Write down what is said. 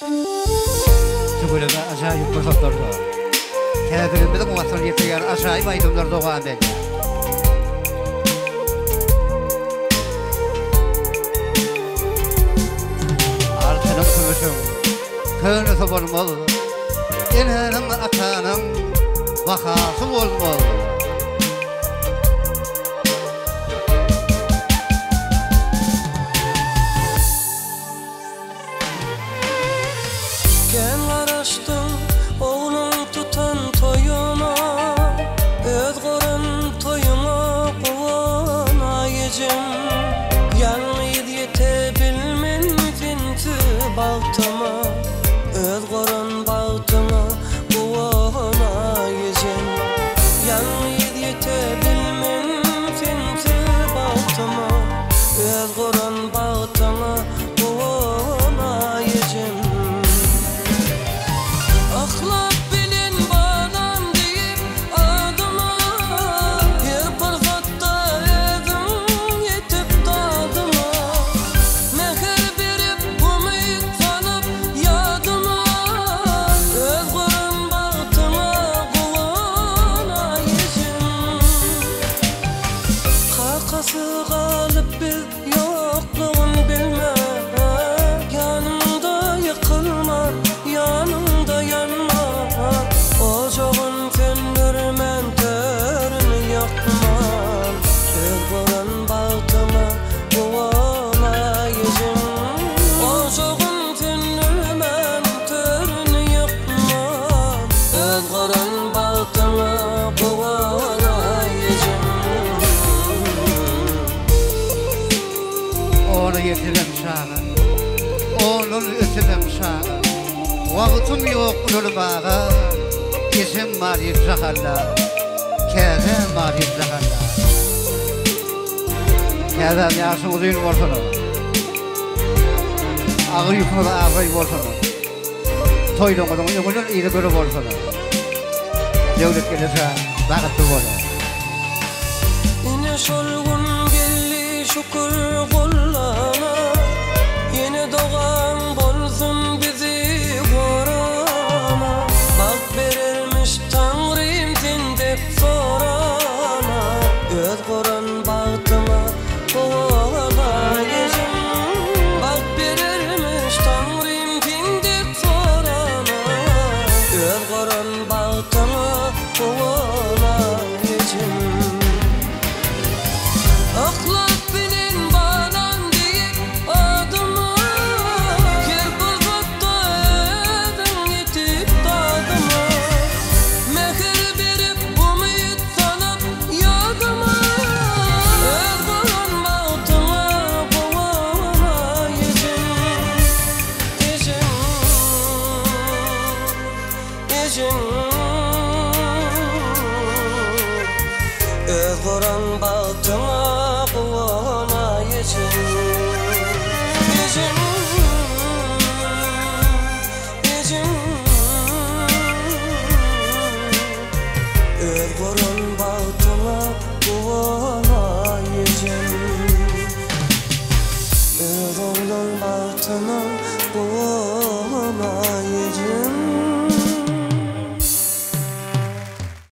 Tüweleme ajaýyp pursatlarda käbirimiziň waspyny ýetirýän ajaýyp aýdymlar dowam edýär. Altynyň kümüşiň könesi bolmaz, Enäniň atanyň bahasy bolmaz. Kän garaşdyň ogluň tutan toýuna, Öz guran toýuňa guwanaý ejem. Ýalňyz ýete bilmen sensiz bagtyma, Öz guran bagtyňa guwanaý ejem. Ýalňyz ýete bilmen sensiz bagtyma, Öz guran bagtyňa guwanaý ejem. Yhlas bilen balam diýip adyma, Her pursatda özüň ýetip dadyma. Mähir berip umyt salyp ýadyma, Öz guran bagtyňa guwanaý ejem. Kakasy galyp biz Ýoklugyn bilme, ýanyňda ýykylma, ýanyňda ýanma. Ojagyn söndürmän, törüni ýakman, Öz guran bagtyňa guwanaý ejem. Ojagyn söndürmän, törüni ýakman, Öz guran bagtyňa guwanaý ejem. Ona ýetibem çaga, Ondan ötübem çaga, Wagtym ýok ulalmaga, Ejem bar ýek jahanda, Käbäm bar ýek jahanda. Käbäm ýaşyň uzyn bolsun, Agyr ýüküňiz abraý bolsun, Toýlaryňyzyň öňünden yzy göre bolsun, Döwlet gelejan bagtly boluň. Ine şol gün geldi şükür gullana.